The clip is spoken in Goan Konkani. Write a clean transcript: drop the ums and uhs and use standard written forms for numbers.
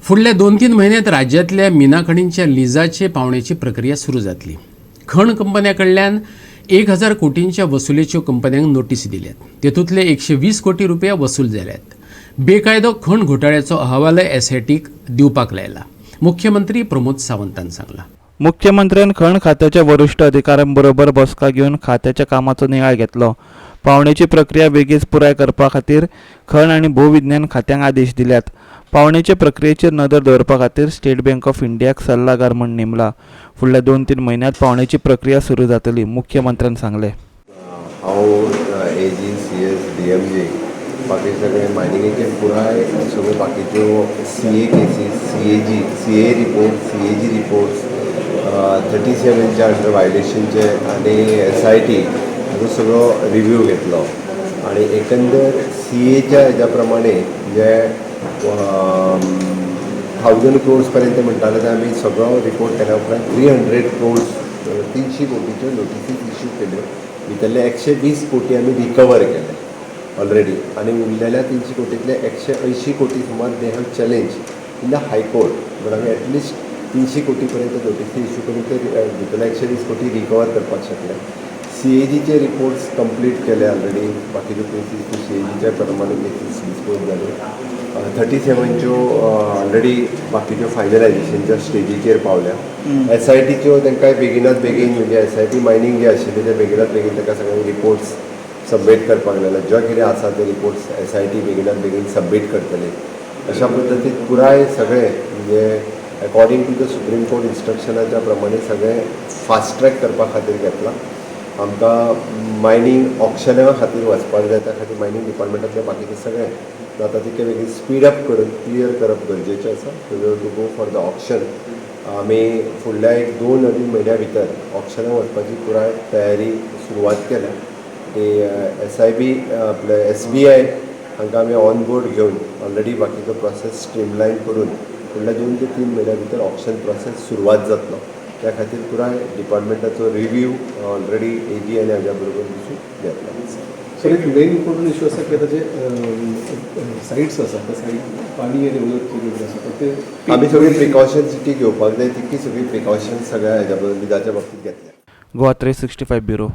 फुडल्या 2-3 म्हयन्यांत राज्यांतल्या मिना खणींच्या लिजाचे पावणेची प्रक्रिया सुरू जातली. खण कंपन्या कडल्यान 1000 कोटींच्या वसुलेच्यो कंपन्यांक नोटीसी दिल्यात. तेतूंतले 120 कोटी रुपया वसूल जाल्यात. बेकायदो खण घोटाळ्याचो अहवालय एसआयटीक दिवपाक लायला, मुख्यमंत्री प्रमोद सावंतान सांगला. मुख्यमंत्र्यान खण खात्याच्या वरिश्ठ अधिकाऱ्यांबरोबर बसका घेवन खात्याच्या कामाचो नियाळ घेतलो. पावणेची प्रक्रिया बेगीन पुराय करपा खातीर खण आनी भूविज्ञान खात्यांक आदेश दिल्यात. पावणेचे प्रक्रियेचेर नदर दवरपा खातीर स्टेट बँक ऑफ इंडियाक सल्लागार म्हूण नेमला. फुडल्या 2-3 म्हयन्यांत पावणेची प्रक्रिया सुरू जातली, मुख्यमंत्र्यान सांगलें. हांव, AG, CS, DMG, बाकी सगळे मायनिंगेचे पुराय सगळे बाकीच्यो CA cases, CAG, CA report, CAG reports, 37च्या अंडर वायलेशनचे आनी एसआयटी हाजो सगळो रिव्यू घेतलो आनी एकंदर सीएच्या हेज्या प्रमाणे जे 1000 क्रोर्स पर्यंत म्हणटाले, ते आमी सगळो रिपोर्ट केल्या उपरांत 300 क्रोर्स, 300 कोटीच्यो नोटिसीस इश्यू केल्यो. भितरले 120 कोटी आमी रिकवर केले ऑलरेडी आनी उरलेल्या 300 कोटींतले 180 कोटी सुमार they have challenge in the High Court, but आमी एटलिस्ट 300 कोटी पर्यंत नोटिसी इश्यू करून ते भितरले 120 कोटी रिकवर करपाक शकले. सीएजीचे रिपोर्ट्स कंप्लीट केले ऑलरेडी. बाकीच्यो केसीस सीएजीच्या प्रमाणे केसीस डिस्पोज जाल्यो. 37च्यो ऑलरेडी बाकीच्यो फायनलायझेशनच्या स्टेजीचेर पावल्या. एसआयटीच्यो तांकां बेगिनात बेगीन, म्हणजे एसआयटी मायनींग जे आशिल्ले ते बेगिनात बेगीन तांकां सगळ्यांक रिपोर्ट्स सबमीट करपाक लागले. जे कितें आसा ते रिपोर्ट्स एसआयटी बेगिनात बेगीन सबमीट करतले. अशा पद्दतीन पुराय सगळें, म्हणजे according to the Supreme Court इन्स्ट्रक्शनाच्या प्रमाणे सगळें फास्ट ट्रॅक करपा खातीर घेतलां. आमकां मायनींग ऑक्शना खातीर वचपाक जाय. त्या खातीर मायनींग डिपार्टमेंटांतले बाकीचे सगळें जाता तितकें बेगीन स्पीड अप करून क्लियर करप गरजेचें आसा to go for the auction. आमी फुडल्या एक 2-2.5 म्हयन्या भितर ऑक्शनाक वचपाची पुराय तयारी सुरवात केल्या. ती एसआयबी, आपले एसबीआय हांकां आमी ऑन बोर्ड घेवन ऑलरेडी बाकीचो प्रोसेस स्ट्रीमलायन करून फुडल्या 2 ते 3 म्हयन्या भितर ऑक्शन प्रोसेस सुरवात जातलो. त्या खातीर पुराय डिपार्टमेंटाचो रिव्यू ऑलरेडी एजी आनी हाज्या बरोबर बसून घेतला. सर, एक मेन इम्पॉर्टंट इशू आसा की आतां जे सायट्स आसा, त्या सायट पाणी आनी उदक जे आसा ते आमी सगळी प्रिकॉशन्स जितकी घेवपाक जाय तितकी सगळी प्रिकॉशन्स सगळ्या हेज्या बरोबर लिजाच्या बाबतीत घेतल्या. गोवा 365 ब्युरो.